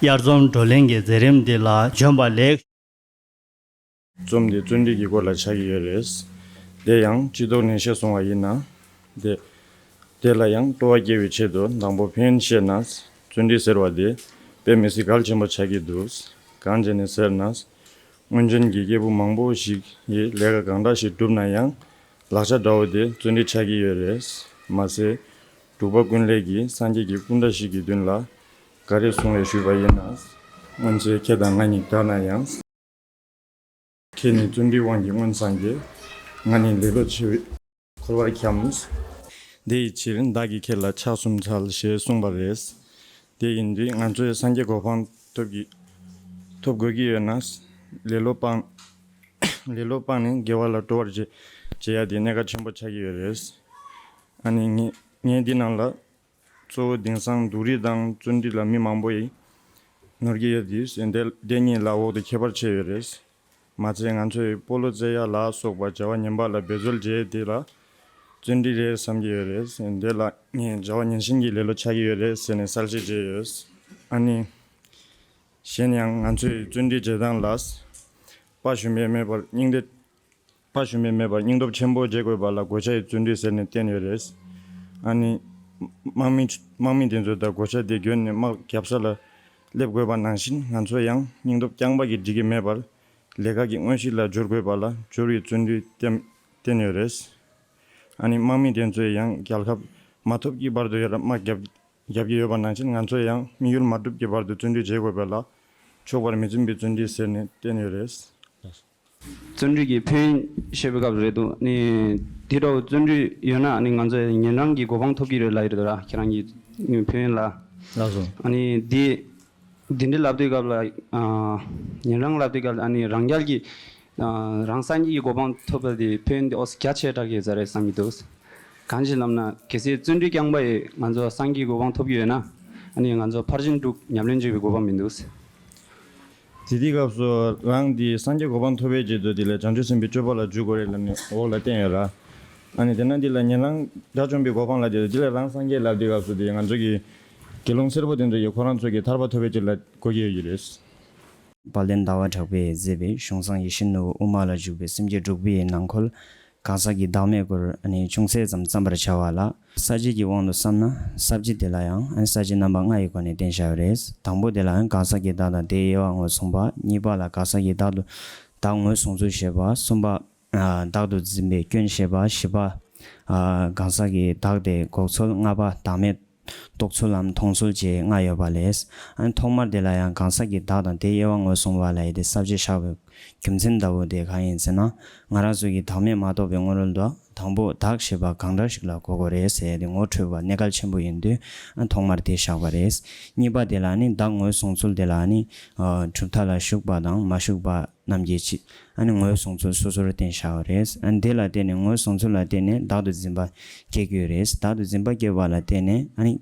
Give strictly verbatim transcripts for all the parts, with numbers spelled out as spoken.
དབྱར་འཛོམས་བགྲོ་གླེང་གི་མཛད་རིམ་འདི་ལ་འབྱོན་པ་ལེགས། རྩོམ་འདི་བརྩོན་འགྲུས་ཀྱི་སྐོར་ལ་ཆགས་ཀྱི་ཡོད་རེད། དེ་ཡང་སྤྱི་ལྡོག་ནས་བཤད་སོང་བ་ཡིན་ན། དེ་དེ་ལ་ཡང་སྤྲོ་བ་སྐྱེ་བའི་ཆེད་དུ་དང་པོ་ཕན་ཡོན་བཤད་ན། བརྩོན་འགྲུས་ཟེར་བ་དེ་དཔེ་མི་སྲིད་གལ་ཆེན་པོ་ཆགས་ཀྱི་འདུག་གང་བྱས་ནས་ཟེར་ན། སྔོན་བྱོན་གྱི་སྐྱེས་བུ་མང་པོ་ཞིག་གིས་ལས་ཀ་གང་འདྲ་ཞིག་བསྒྲུབས་ན་ཡང་། ལག་ཆ་འདྲ་བོ་དེ་བརྩོན་འགྲུས་ཆགས་ཀྱི་ཡོད་རེད། མ་ཟད། འབྲུག་པ་ཀུན་ལེགས་ཀྱིས་སངས་རྒྱས་ཀྱི་སྐུ་འདྲ་ཞིག་གི་མདུན་ལ། ག་རེ་གསུངས་རེད་ཞུས་པ་ཡིན་ན། སྔོན་ཚེ་ཁྱེད་དང་ང་གཉིས་འགྲོགས་ན་ཡང་། ཁྱེད་ནི་བརྩོན་འགྲུས་དབང་གིས་མངོན་སངས་རྒྱས། ང་ནི་ལེ་ལོ་ཆེ་བས་འཁོར་བར་འཁྱམས། དེ་ཡི་ཕྱིར་བདག་གིས་ཁྱེད་ལ་ཕྱག་གསུམ་འཚལ་ཞེས་གསུངས་པ་རེད། དེ་ཡིན་དུས་ང་ཚོས་སངས་རྒྱས་གོ་འཕང་ཐོབ་ཀྱི་ཐོབ་དགོས་ཀྱི་ཡོད་ན། ལེ་ལོ་སྤངས། ལེ་ལོ་སྤངས་ནས་དགེ་བ་ལ་སྤྲོ་བར་བྱེད་བྱེད་ཡ་དེ་གནད་འགག་ཆེན་པོ་ཆགས་ཀྱི་ཡོད་རེད། ཨ་ནི་ངས་ངས་འདི་ནང་ལ། གཙོ་བོ་དེང་སང་སྡུག་རུས་དང་བརྩོན་འགྲུས་ལ་མི་མང་པོ་ཡིས་ནོར་གྱི་ཡོད་དུས་དེ་དེ་གཉིས་ལ་འོག་ཏུ་ཁྱད་པར་ཕྱེ་ཡོད་རེད། མ་ཚད་ང་ཚོས་སྤོ་ལོ་རྩེ་ཡ་ལ་སོགས་པ་བྱ་བ་ངན་པ་ལ་འབད་རྩོལ་བྱེད་དེ་ལ་བརྩོན་འགྲུས་རེད་བསམ་གྱི་ཡོད་རེད། དེ་ལ་ངས་བྱ་བ་ངན་ཞེན་གྱི་ལེ་ལོ་ཆགས་ཀྱི་ཡོད་རེད་ཟེར་ནས་གསལ་བཤད་བྱས་ཡོད། ཨ་ནི། གཞན་ཡང་ང་ཚོས་བརྩོན་འགྲུས་བྱེད་སྟངས་ལ། དཔའ་ཞུམ་པ་མེད་པར་སྙིང་སྟོབས། དཔའ་ཞུམ་པ་མེད་པར་སྙིང་སྟོབས་ཆེན་པོ་བྱེད་དགོས་པ་ལ་གོ་ཆ་ཡི་བརྩོན་འགྲུས་ཟེར་ནས་བསྟན་ཡོད་རེད། ཨ་ནི། དམག་མི་དམག་མི་དེ་ཚོ་དང་གོ་ཆ་དེ་གྱོན་ནས་དམག་རྒྱབ་ས་ལ་སླེབས་དགོས་པ་ནང་བཞིན་ང་ཚོ་ཡང་སྙིང་སྟོབས་རྐྱང་པ་གིས་འགྲིག་གི་མེད་པར་ལས་ཀ་གི་དངོས་གཞི་ལ་སྦྱོར་དགོས་པ་ལ་སྦྱོར་བའི་བརྩོན་འགྲུས་བསྟན་བསྟན་ཡོད་རེད། ཨ་ནི་དམག་མི་དེ་ཚོས་ཡང་རྒྱལ་ཁ་མ་ཐོབ་ཀྱི་བར་དུ་ཡང་དམག་རྒྱབ་རྒྱབ་ཀྱི་ཡོད་པ་ནང་བཞིན་ང་ཚོས་ཡང་དམིགས་ཡུལ་མ་འགྲུབ་ཀྱི་བར་དུ་བརྩོན་འགྲུས་བྱེད་དགོས་པ་ལ་ཆོག་པར་མི་འཛིན་པའི་བརྩོན་འགྲུས་ཟེར་ནས་བསྟན་ཡོད་རེད། བརྩོན་འགྲུས་ཀྱི་ཕན་ཡོན་བཤད་པའི་སྐབས་རེད་འདུག་ནི་དེ་འདྲ་བོ་བརྩོན་འགྲུས་ཡོད་ན་ནི་ང་ཚོས་ཉན་རང་གི་གོ་འཕང་ཐོབ་ཀྱི་རེད་ལབ་ཡོད་རེད་ར། ཁྱེད་རང་གི་ཕན་ཡོན་ལ། ལགས་སོ། ཨ་ནི་དེ་དེ་འདྲ་ལབ་དུས་སྐབས་ལ་ཨ་ཉན་རང་ལབ་དུས་སྐབས་ལ་ཨ་ནི་རང་རྒྱལ་གྱི་ཨ་རང་སངས་རྒྱས་ཀྱི་གོ་འཕང་ཐོབ་པ་དེ་ཕན་ཡོན་དེ་ཨོ་རྒྱ་ཆེ་དྲགས་ཀྱི་ཡོད་ས་རེད་བསམ་གྱི་འདུག་གང་ཅི་ལབ་ན་གལ་སྲིད་བརྩོན་འགྲུས་རྐྱང་པ་ཡིས་ང་ཚོ་སངས་རྒྱས་གོ་འཕང་ཐོབ་ཀྱི་ཡོད་ན་ཨ་ནི་ང་ཚོ་ཕར་ཕྱིན་དྲུག་ཉམས་ལེན་བྱེད་པའི་གོ་འཕང་མི་འདུག་དེ་དུས་སྐབས་སུ་རང་འདི་སངས་རྒྱས་གོ་འཕང་ཐོབ་པའི་ཆེད་དུ་འདི་ལ་བྱང་ཆུབ་སེམས་དཔའི་སྤྱོད་པ་ལ་འཇུག་དགོས་རེད་ལབ་ནས་འོག་ལ་བསྟན་ཡོད་ར། ཨ་ནི་དེ་ན་འདི་ལ་ཉན་རང་དགྲ་བཅོམ་པའི་གོ་འཕང་ལ་དེ་འདི་ལ་རང་སངས་རྒྱས་ལབ་དུས་སྐབས་སུ་དེ་ང་ཚོ་གི་དགེ་སློང་སེར་པོ་དེ་ཚོ་ཡི་ཁོ་རང་ཚོ་གི་ཐར་པ་ཐོབ་པའི་ཆེད་ལ་གོ་གི་ཡོད་ཀྱི་རེད། དཔལ་ལྡན་ཟླ་བ་གྲགས་པས་མཛད་པའི་གཞུང་བཟང་ཡིད་བཞིན་ནོར་བུ་དབུ་མ་ལ་འཇུག་པའི་སེམས་བསྐྱེད་དྲུག་པའི་ནང་འཁོད་གང་ཟག་གི་བདག་མེད་སྐོར་ཨ་ནི་ཅུང་ཟད་ཙམ་བརྩམ་པར་བྱ་བ་ལ། ས་བཅད་ཀྱི་དབང་དུ་བསམ་ན་ས་བཅད་དེ་ལ་ཡང་ཨ་ནི་ས་བཅད་རྣམ་པ་ལྔ་ཡི་སྒོ་ནས་བསྟན་བཞག་ཡོད་རེད། དང་པོ་དེ་ལ་ཡང་གང་ཟག་གི་བདག་དང་དེའི་དབྱེ་བ་ངོས་བཟུང་བ། གཉིས་པ་ལ་གང་ཟག་གི་བདག་ཏུ་བདག་ངོས་བཟུང་ཚུལ་བཤད་པ། གསུམ་པ། ཨ་བདག་ཏུ་འཛིན་པའི་སྐྱོན་བཤད་པ། བཞི་པ། ཨ་གང་ཟག་གི་བདག་དེ་འགོག་ཚུལ། ལྔ་པ་བདག་མེད་རྟོགས་ཚུལ་ལམ་མཐོང་ཚུལ་བཅས་ལྔ་ཡོད་པ་ལས། ཨ་ནི་ཐོག་མར་དེ་ལ་ཡང་གང་ཟག་གི་བདག་དང་དེའི་དབྱེ་བ་ངོས་བཟུང་བ་ལ་ཡི་དེ་ས་བཅད་བཞག་པའི་རྒྱུ་མཚན་ལྟ་བུ་དེ་གང་ཡིན་ཟེར་ན། ང་རང་ཚོ་གི་བདག་མེད་མ་རྟོགས་པའི་སྔོན་རོལ་དུ་དང་པོ་བདག་ཞེས་པ་གང་འདྲ་ཞིག་ལ་གོ་དགོས་རེད་ཟེར་ཡ་དེ་ངོ་འཕྲོད་པ་གནད་འགག་ཆེན་པོ་ཡིན་དུས་ཨ་ཐོག་མར་དེ་བཞག་པ་རེད། གཉིས་པ་དེ་ལ་ནི་བདག་ངོས་བཟུང་ཚུལ་དེ་ལ་ནི་ཨ་གྲུབ་མཐའ་ལ་ཞུགས་པ་དང་མ་ཞུགས་པ། རྣམས་ཀྱི་ཕྱི་ཨ་ནི་ངོས་བཟུང་ཚུལ་སོ་སོར་བསྟན་བཞག་པ་རེད། ཨ་ནི་དེ་ལ་བརྟེན་ནས་ངོས་བཟུང་ཚུལ་ལ་བརྟེན་ནས་བདག་ཏུ་འཛིན་པ་སྐྱེ་གི་ཡོད་རེད། བདག་ཏུ་འཛིན་པ་སྐྱེ་བ་ལ་བརྟེན་ནས་ཨ་ནི་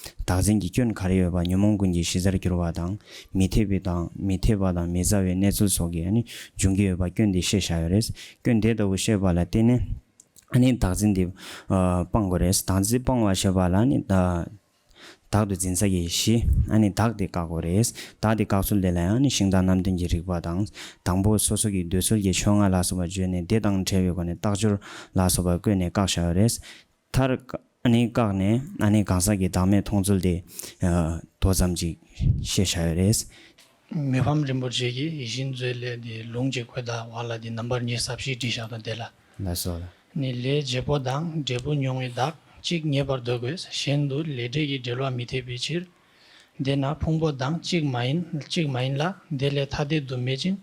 བདག་འཛིན་གྱི་སྐྱོན་ག་རེ་ཡོད་པ་ཉོན་མོངས་ཀུན་གྱི་གཞི་རྩར་གྱུར་པ་དང་མི་འཐད་པའི་དང་མི་འཐད་པ་དང་མི་རྩ་བའི་གནས་ཚུལ་སོགས་ཀྱི་ཨ་ནི་འབྱུང་གི་ཡོད་པ་སྐྱོན་དེ་བཤད་བཞག་ཡོད་རེད། སྐྱོན་དེ་ལྟ་བུ་བཤད་པ་ལ་བརྟེན་ནས་ཨ་ནི་བདག་འཛིན་དེ་ཨ་སྤང་དགོས་རེད། བདག་འཛིན་སྤང་བ་ཞེས་པ་ལ་ཨ་ནི་ད། བདག་ཏུ་འཛིན་ས་ཀྱི་གཞི། ཨ་ནི་བདག་དེ་བཀག་དགོས་རེད། བདག་དེ་བཀག་ཚུལ་དེ་ལ་ཡང་ནི་ཤིང་རྟ་རྣམ་བདུན་གྱི་རིགས་པ་དང་། དང་པོ་སོ་སོ་གི་འདོད་ཚུལ་གྱི་ཕྱོགས་སྔ་ལ་སོགས་པ་བརྗོད་ནས་དེ་དང་བྲལ་བའི་སྒོ་ནས་རྟག་སྦྱོར་ལ་སོགས་པ་བཀོད་ནས་བཀག་བཞག་ཡོད་རེད། མཐར་ཨ་ནི་བཀག་ནས་ཨ་ནི་གང་ཟག་གི་བདག་མེད་མཐོང་ཚུལ་དེ་མདོ་ཙམ་ཅིག་བཤད་བཞག་ཡོད་རེད། མི་ཕམ་རིན་པོ་ཆེ་གིས་ཡིད་བཞིན་མཛོད་ལས་དེ་ལུང་གཅིག་ཁོ་ད་བ་ལ་དེ་རྣམ་པ་གཉིས་ཟབ་ཞིག་བྲིས་བཞག་དང་དེ་ལ། ལ་སོགས་ལ། ནི་ལས་བྱེད་པོ་དང་འབྲས་བུ་མྱོང་བའི་བདག་གཅིག་ངེས་པར་འདོད་དགོས། གཞན་དུ་ལས་འབྲས་ཀྱི་འབྲེལ་བ་མི་འཐད་པའི་ཕྱིར། དེས་ན་ཕུང་པོ་དང་གཅིག་མ་ཡིན་གཅིག་མ་ཡིན་ལ། དེ་ལས་ཐ་དད་དུ་མེད་ཅིང་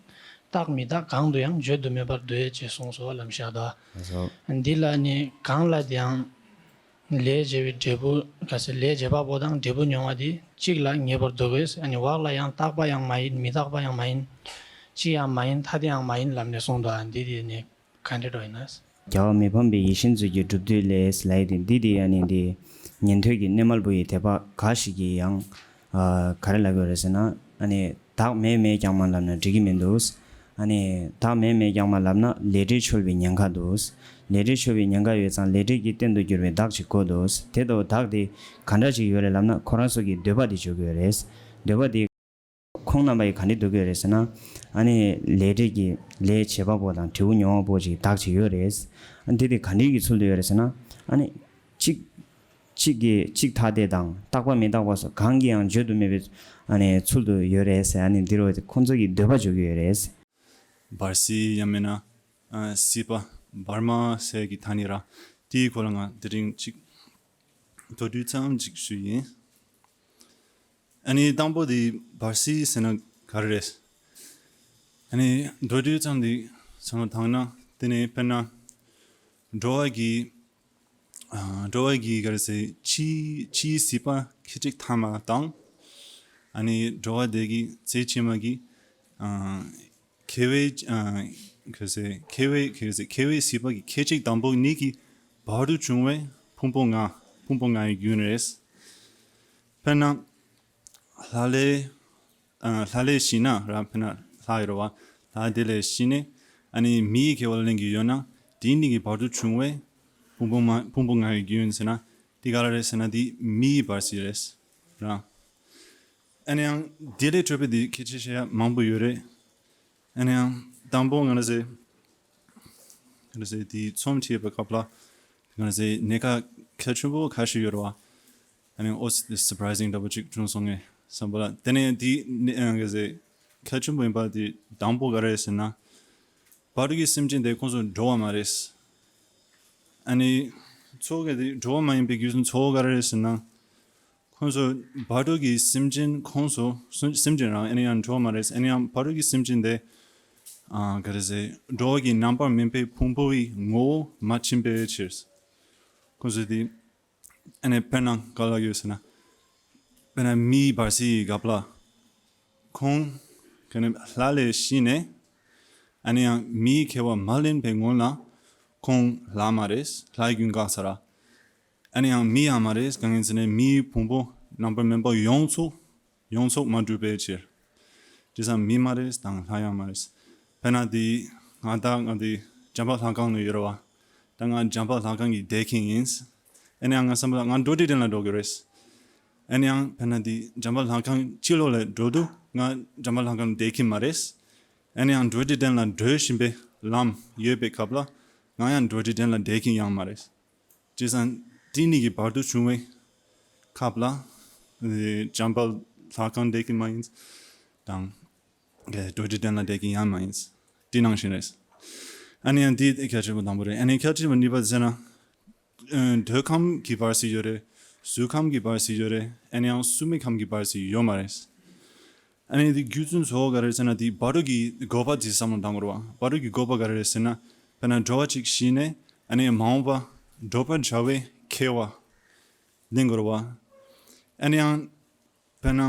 རྟག་མི་རྟག་གང་དུ་ཡང་བརྗོད་དུ་མེད་པར་འདོད་ཅེས་གསུངས་སོ་ལམ་ཤག་ཏུ། འདི་ལ་ནི་གང་ལ་དེའང་ལས་བྱེད་པའི་འབྲས་བུ་ག་ཟེར་ལས་བྱེད་པ་པོ་དང་འབྲས་བུ་མྱོང་བ་དེ་གཅིག་ལ་ངེས་པར་འདོད་དགོས། ཨ་ནི་བག་ལ་ཡང་རྟག་པ་ཡང་མ་ཡིན་མི་རྟག་པ་ཡང་མ་ཡིན། གཅིག་ཡང་མ་ཡིན་ཐ་དད་ཡང་མ་ཡིན་ལབ་ནས་གསུངས་འདུག་ཨ་འདི་དེ་ནི། ག་འདྲ་འགྲོ་ཡིན་ན། རྒྱལ་བ་མི་ཕམ་པའི་ཡིད་བཞིན་མཛོད་ཀྱི་སྒྲུབ་བསྡུས་ལས་ལབ་ཡས་དེ་འདི་དེ་ཡང་ནི་འདི་ཉན་ཐོས་ཀྱི་གནས་མལ་བུ་ཡི་དད་པ་འགའ་ཞིག་གིས་ཡང་ ཨ་ག་རེ་ལབ་ཀྱི་ཡོད་རེད་ཟེར་ན། ཨ་ནི་བདག་མེད་མེད་རྐྱང་མ་ལབ་ན་འགྲིག་གི་མི་འདུག་ཨ་ནི་བདག་མེད་མེད་རྐྱང་མ་ལབ་ན་ལས་འབྲས་འཆོལ་བའི་ཉེན་ཁ་འདུག་ལས་འབྲས་འཆོལ་བའི་ཉེན་ཁ་ཡོད་ཙང་ལས་འབྲས་ཀྱི་རྟེན་དུ་གྱུར་པའི་བདག་ཅིག་དགོས་འདུག་དེ་ལྟ་བུ་བདག་དེ་ག་འདྲ་ཅིག་ཡོད་རེད་ལབ་ན། ཁོ་རང་ཚོ་གི་འདོད་པ་དེ་འཇོག་གི་ཡོད་རེད། འདོད་པ་དེ་ཁོང་རྣམ་པ་ཡིས་ག་འདྲ་འདོད་ཀྱི་ཡོད་རེད་ཟེར་ན། ཨ་ནི་ལས་འབྲས་ཀྱི་ལས་བྱེད་པ་པོ་དང་འབྲས་བུ་མྱོང་བ་པོ་ཅིག་བདག་ཅིག་ཡོད་རེད། ཨ་ནི་དེ་དེ་ག་འདྲའི་གི་ཚུལ་དུ་ཡོད་རེད་ཟེར་ན། ཨ་ནི་གཅིག་གཅིག་གིས་གཅིག་ཐ་དད་དང་རྟག་པ་མི་རྟག་པ་སོགས་གང་གིས་ཡང་བརྗོད་དུ་མེད་པའི་ཨ་ནི་ཚུལ་དུ་ཡོད་རེད་ཟེར། ཨ་ནི་འདི་རུ་ཁོང་ཚོ་གི་འདོད་པ་འཇོག་གི་ཡོད་རེད། བར་སྲིད་ཡང་མིན་ན་ཨ་སྲིད་པ་བར་མ་ཟེར་གི་ཐ་སྙད་ར་དེའི་སྐོར་ལ་ང་དེ་རིང་གཅིག་མདོར་བསྡུས་ཙམ་ཅིག་ཞུ་ཡིན། ཨ་ནི་དང་པོ་དེ་བར་སྲིད་ཟེར་ན་ག་རེ་རེད། ཨ་ནི་མདོར་བསྡུས་ཙམ་དེ་བསམ་བློ་བཏང་ན། དེ་ནས་དཔེར་ན་འགྲོ་བ་གི་ཨ་འགྲོ་བ་གི་ག་རེ་ཟེར། ཕྱིའི་ཕྱིའི་སྲིད་པ་ཁེ་ཅིག་ཐ་མ་དང་། ཨ་ནི་འགྲོ་བ་དེ་གི་ཚེ་ཕྱི་མ་གི་ཨ་ཁེ་བའི་ཨ་ག་རེ་ཟེར། ཁེ་བའི་ག་རེ་ཟེར། ཁེ་བའི་སྲིད་པ་གི་ཁེ་ཅིག་དང་པོ་གཉིས་ཀྱི་བར་དུ་བྱུང་བའི་ཕུང་པོ་ལྔ། ཕུང་པོ་ལྔའི་རྒྱུན་རེད། དཔེར་ན་ལྷ་ལས་ཨ་ལྷ་ལས་ཤི་ན་ར། དཔེར་ན་ལྷ་ཡོད་རེད་བ། ལྷ་དེ་ལས་ཤི་ནས་ཨ་ནི་མིའི་སྐྱེ་བ་ལེན་གྱི་ཡོད་ན། དེ་གཉིས་ཀྱི་བར་དུ་བྱུང་བའི་ཕུང་པོ་མ་ཕུང་པོ་ལྔའི་རྒྱུན་ཟེར་ན། དེ་ག་རེ་རེད་ཟེར་ན། དེ་མིའི་བར་སྲིད་རེད་ར། ཨ་ནི་ཡང་དེ་ལས་འཕྲོས་པའི་དེ་ཁྱད་ཆོས་བཤད་ཡ་མང་པོ་ཡོད་རེད། ཨ་ནི་ཡང་དང་པོ་ང་ལ་ཟེར། ང་ལ་ཟེར་དེ་ཚོམས་བྲིས་པའི་སྐབས་ལ་ང་ལ་ཟེར་གནད་འགག་གལ་ཆེན་པོ་ཁ་ཤས་ཡོད་རེད་བ། ཨ་ནི་ཨོ་ཙི་སར་པ་རའི་ཛིང་འདྲ་པོ་ཅིག་བྱུང་སོང་ངས་བསམ་པ་ལ། དེ་ནས་དེ་ནས་ང་ལ་ཟེར་གལ་ཆེན་པོ་ཡིན་པ་དེ་དང་པོ་ག་རེ་རེད་ཟེར་ན། བར་དུ་གི་སེམས་ཅན་དེ་ཁོང་ཚོ་འགྲོ་བ་མ་རེད། ཨ་ནི་གཙོ་བོ་ག་དེ་འགྲོ་བ་མ་ཡིན་པའི་རྒྱུ་མཚན་གཙོ་བོ་ག་རེ་རེད་ཟེར་ན། ཁོང་ཚོ་བར་དུ་གི་སེམས་ཅན་ཁོང་ཚོ་སེམས་ཅན་རང་ཨ་ནི་ཡང་འགྲོ་བ་མ་རེད། ཨ་ནི་ཡང་བར་དུ་གི་སེམས་ཅན་དེ་ཨ་ག་རེ་ཟེར། འགྲོ་བ་གི་རྣམ་པར་སྨིན་པའི་ཕུང་པོའི་ངོ་བོ་མ་ཕྱིན་པའི་ཕྱིར། ཁོང་ཚོ་དེ་ཨ་ནི་དཔེར་ན་ག་ལ་ཡོད་ཟེར་ན། དཔེར་ན་མིའི་བར་སྲིད་ཀྱི་སྐབས་ལ་ཁོང་ག་ནི་ལྷ་ལས་ཤི་ནས་ཨ་ནི་ཡང་མིའི་སྐྱེ་བ་མ་ལེན་པའི་སྔོན་ལ་ཁོང་ལྷ་མ་རེད། ལྷའི་རྒྱུན་འགག་ཚར་ར། ཨ་ནི་ཡང་མི་ཡང་མ་རེད། གང་ཡིན་ཟེར་ན་མིའི་ཕུང་པོ་རྣམ་པར་སྨིན་པ་ཡོངས་རྫོགས་ཡོངས་རྫོགས་མ་གྲུབ་པའི་ཕྱིར། དེ་ཙམ་མི་མ་རེད་དང་ལྷ་ཡང་མ་རེད། དཔེར་ན་དེ་ང་ད་ང་དེ་འཇམ་དཔལ་ལྷ་ཁང་ནས་ཡོད་རེད་བ། ད་ང་འཇམ་དཔལ་ལྷ་ཁང་གི་བདེ་སྐྱིད་ཡིན། ཨ་ནི་ཡང་ང་བསམ་པ་ལ་ང་འགྲོ་དྲི་ལྡན་ལ་འགྲོ་གི་རེད། ཨ་ནི་ཡང་དཔེར་ན་དེ་འཇམ་དཔལ་ལྷ་ཁང་ཕྱི་ལོགས་ལ་འགྲོ་དུས་ང་འཇམ་དཔལ་ལྷ་ཁང་བདེ་སྐྱིད་མ་རེད། ཨ་ནི་ཡང་འགྲོ་དྲི་ལྡན་ལ་འགྲོ་བཞིན་པའི་ལམ་ཡོད་པའི་སྐབས་ལ་ང་ཡང་འགྲོ་དྲི་ལྡན་ལ་བདེ་སྐྱིད་ཡང་མ་རེད། བྱས་ཙང་དེ་གཉིས་ཀྱི་བར་དུ་བྱུང་བའི་སྐབས་ལ་འཇམ་དཔལ་ལྷ་ཁང་བདེ་སྐྱིད་མ་ཡིན་དང་། འགྲོ་དྲི་ལྡན་ལ་བདེ་སྐྱིད་ཡང་མ་ཡིན། དེ་ནང་བཞིན་རེད། ཨ་ནི་ཡང་དེ་གལ་ཆེན་པོ་དང་པོ་རེད། ཨ་ནི་གལ་ཆེན་པོ་གཉིས་པ་ཟེར་ན། ཨ་འདོད་ཁམས་ཀྱི་བར་སྲིད་ཡོད་རེད། གཟུགས་ཁམས་ཀྱི་བར་སྲིད་ཡོད་རེད། ཨ་ནི་ཡང་གཟུགས་མེད་ཁམས་ཀྱི་བར་སྲིད་ཡོད་མ་རེད། ཨ་ནི་དེ་རྒྱུ་མཚན་གཙོ་བོ་ག་རེ་ཟེར་ན། དེ་བར་དོ་གི་དགོས་པ་དེ་བསམ་བློ་བཏང་དགོས་རེད་བ། བར་དོ་གི་དགོས་པ་ག་རེ་རེད་ཟེར་ན། དཔེར་ན་འགྲོ་བ་གཅིག་ཤི་ནས་ཨ་ནི་མ་འོངས་པ་འགྲོ་བར་བྱ་བའི་སྐྱེ་བ་ལེན་དགོས་རེད་བ། ཨ་ནི་ཡང་དཔེར་ན་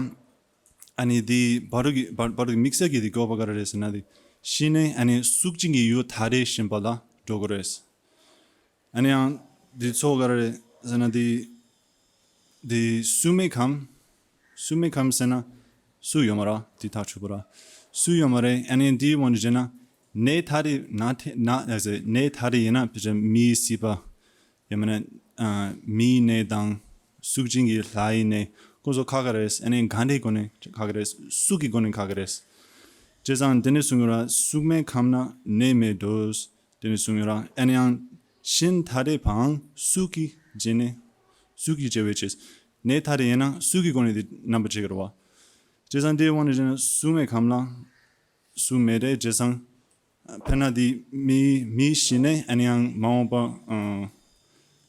ཨ་ནི་དེ་བར་དོ་གི་བར་བར་དོ་གི་དམིགས་བསལ་གྱི་དེ་དགོས་པ་ག་རེ་རེད་ཟེར་ན། དེ་ཤི་ནས་ཨ་ནི་གཟུགས་ཅན་གྱི་ཡུལ་ཐ་དད་གཞན་པ་ལ་འགྲོ་དགོས་རེད། ཨ་ནི་ཡང་འདི་ཚོ་ག་རེ་རེད་ཟེར་ན། འདི་འདི་གཟུགས་མེད་ཁམས། གཟུགས་མེད་ཁམས་ཟེར་ན་གཟུགས་ཡོད་མ་རེད། འདི་ཐག་ཆོད་པོ་རེད། གཟུགས་ཡོད་མ་རེད། ཨ་ནི་འདིའི་དབང་དུ་བྱས་ན་གནས་ཐ་དད་ན་ཐེ་ན་ཟེར། གནས་ཐ་དད་ཡིན་ན་ཕལ་ཆེར་མིའི་སྲིད་པ་ཡང་མིན་ན་ཨ་མིའི་གནས་དང་གཟུགས་ཅན་གྱི་ལྷའི་གནས་ཁོང་ཚོ་ཁག་ཁག་རེད། ཨ་ནི་ག་འདྲའི་སྒོ་ནས་ཁག་ཁག་རེད། གཟུགས་ཀྱི་སྒོ་ནས་ཁག་ཁག་རེད། བྱས་ཙང་དེ་ནས་གསུངས་ཡོད་ར། གཟུགས་མེད་ཁམས་ན་གནས་མེད་དོ། དེ་ནས་གསུངས་ཡོད་ར། ཨ་ནི་ཡང་ཤིན་ཐ་དད་པའང་གཟུགས་ཀྱི་རྗེས་ནས་གཟུགས་ཀྱི་སྐྱེ་བའི་ཕྱིར། གནས་ཐ་དད་ཡིན་ན་གཟུགས་ཀྱི་སྒོ་ནས་དེ་རྣམ་པར་ཕྱེ་གི་རེད་བ། བྱས་ཙང་དེའི་དབང་དུ་བྱས་ན་གཟུགས་མེད་ཁམས་ལ་གཟུགས་མེད་རེད། བྱས་ཙང་དཔེར་ན་དེ་མི་མི་ཤི་ནས་ཨ་ནི་ཡང་མ་འོངས་པ་ཨ་